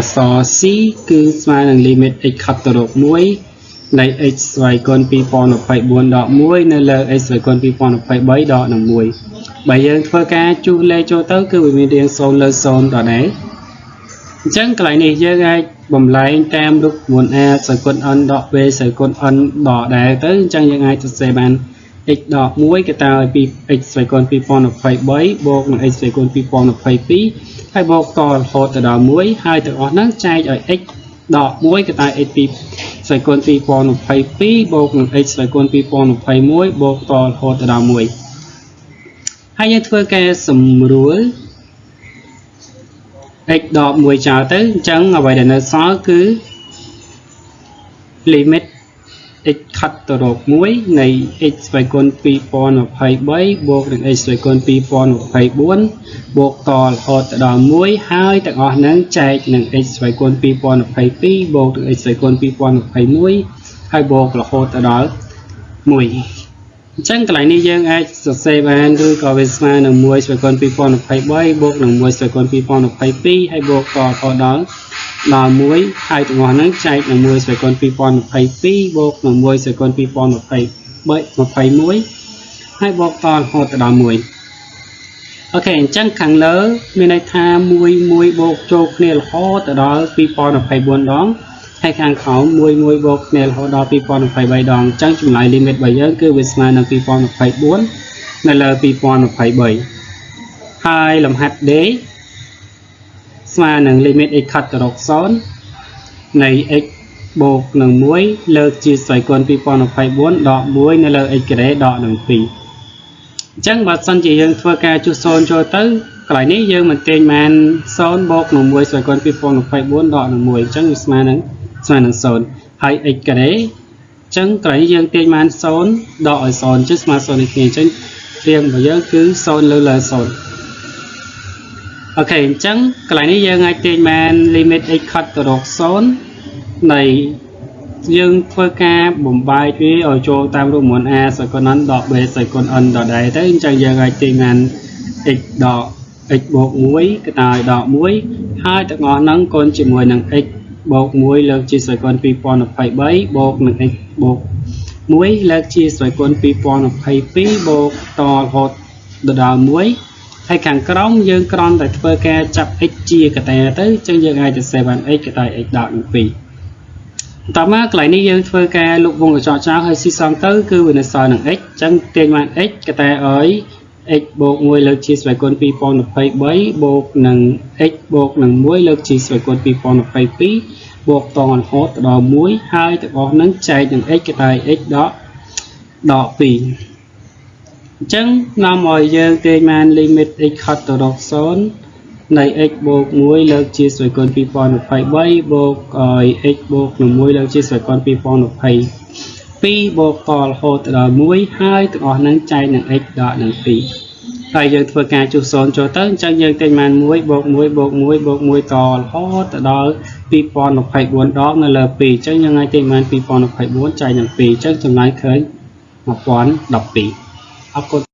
ក្សរ C គឺស្មើនឹង limit x ខិតទៅរក1នៃ x ស្វ័យគុណ2024ដក1នៅលើ x ស្វ័យគុណ2023ដកនឹង1បើយើងធ្វើការជួសលេខចូលទៅគឺវាមានរាង0លើ0ដដែលអញ្ចឹងកន្លែងនេះយើងអាចបំលែងតាមរូបមន្ត a ស្វ័យគុណ n ដក b ស្វ័យគុណ n ដកដែរទៅអញ្ចឹងយើងអាចសរសេរបាន x ដក1គេតើឲ្យពី x ស្វ័យគុណ2023បូកនឹង x ស្វ័យគុណ2022ហើយបូកតរហូតទៅដល់1ហើយទាំងអស់ហ្នឹងចែកឲ្យ x ដក1គេតើ x 2ស្វ័យគុណ2022បូកនឹង x ស្វ័យគុណ2021បូកតរហូតទៅដល់1ហើយយើងធ្វើការសម្រួល x ដក1ចោលទៅអញ្ចឹងអ្វីដែលនៅសល់គឺ limit x ខិតទៅរក1នៃ x ស្វ័យគុណ2023បូកនឹង x ស្វ័យគុណ2024បូកតរហូតទៅដល់1ហើយទាំងអស់ហ្នឹងចែកនឹង x ស្វ័យគុណ2022បូកនឹង x ស្វ័យគុណ2021ហើយបូករហូតទៅដល់1អញ្ចឹងកន្លែងនេះយើងអាចសរសេរបានឬក៏វាស្មើនឹង1ស្វ័យគុណ2023បូកនឹង1ស្វ័យគុណ2022ហើយបូកតរហូតដល់ដល់1ហើយទាំងអស់ហ្នឹងចែកនឹង1ស្វ័យគុណ2022បូកនឹង1ស្វ័យគុណ2023 21ហើយបូកតរហូតទៅដល់1OK អញ្ចឹងខាងលើមានន័យថា1 1បូកចូលគ្នារហូតទៅដល់2024ដងហើយខាងក្រោម1 1បូកគ្នារហូតដល់2023ដងអញ្ចឹងចម្លើយ limit របស់យើងគឺវាស្មើនឹង2024នៅលើ2023ហើយលំហាត់ D ស្មើនឹង limit x ខិតទៅរក0នៃ x បូកនឹង1លើកជាស្វ័យគុណ2024ដក1នៅលើ x ការ៉េដកនឹង2អញ្ចឹងបើសិនជាយើងធ្វើការជួស0ចូលទៅកន្លែងនេះយើងមិនទាញបាន0បូកនឹង1ស្វ័យគុណ2024ដកនឹង1អញ្ចឹងវាស្មើនឹង0ហើយ x ការ៉េអញ្ចឹងកន្លែងនេះយើងទាញបាន0ដកឲ្យ0អញ្ចឹងស្មើ0នេះគ្នាអញ្ចឹងរាងរបស់យើងគឺ0លើលើ0OK អញ្ចឹងកន្លែងនេះយើងអាចទាញបាន limit x ខិតទៅរក0នៃយើងធ្វើការបំបែកវាឲ្យចូលតាមរូបមន្ត a ស្វ័យគុណ n ដក b ស្វ័យគុណ n ដដែលទៅអញ្ចឹងយើងអាចទាញបាន x ដក x បូក1កតាឲ្យដក1ហើយទាំងអស់ហ្នឹងគុណជាមួយនឹង x បូក1លើកជាស្វ័យគុណ2023បូកនឹង x បូក1លើកជាស្វ័យគុណ2022បូកតរហូតដល់1ហើយខាងក្រោមយើងគ្រាន់តែធ្វើការចាប់ x ជាកតាទៅអញ្ចឹងយើងអាចសរសេរបាន x កតា x ដកនឹង2តមកកន្លែងនេះយើងធ្វើការលុបវងកញ្ចក់ចោលហើយស៊ីសងទៅគឺវានៅសល់នឹង x អញ្ចឹងទាញបាន x កតាឲ្យ x បូក1លើកជាស្វ័យគុណ2023បូកនឹង x បូកនឹង1លើកជាស្វ័យគុណ2022បូកតរហូតដល់1ហើយទាំងអស់ហ្នឹងចែកនឹង x កតា x ដកដក2អញ្ចឹងនាំឲ្យយើងទាញបាន limit x ខិតទៅរក0នៃ x បូក1លើកជាស្វ័យគុណ2023បូកឲ្យ x បូកនឹង1លើកជាស្វ័យគុណ2022បូកតរហូតដល់1ហើយទាំងអស់ហ្នឹងចែកនឹង x ដកនឹង2ហើយយើងធ្វើការជួស0ចូលទៅអញ្ចឹងយើងទិញបាន1បូក1បូក1បូក1តរហូតទៅដល់2024ដងនៅលើ2អញ្ចឹងយើងអាចទិញបាន2024ចែកនឹង2អញ្ចឹងចម្លើយឃើញ1012អរគុណ។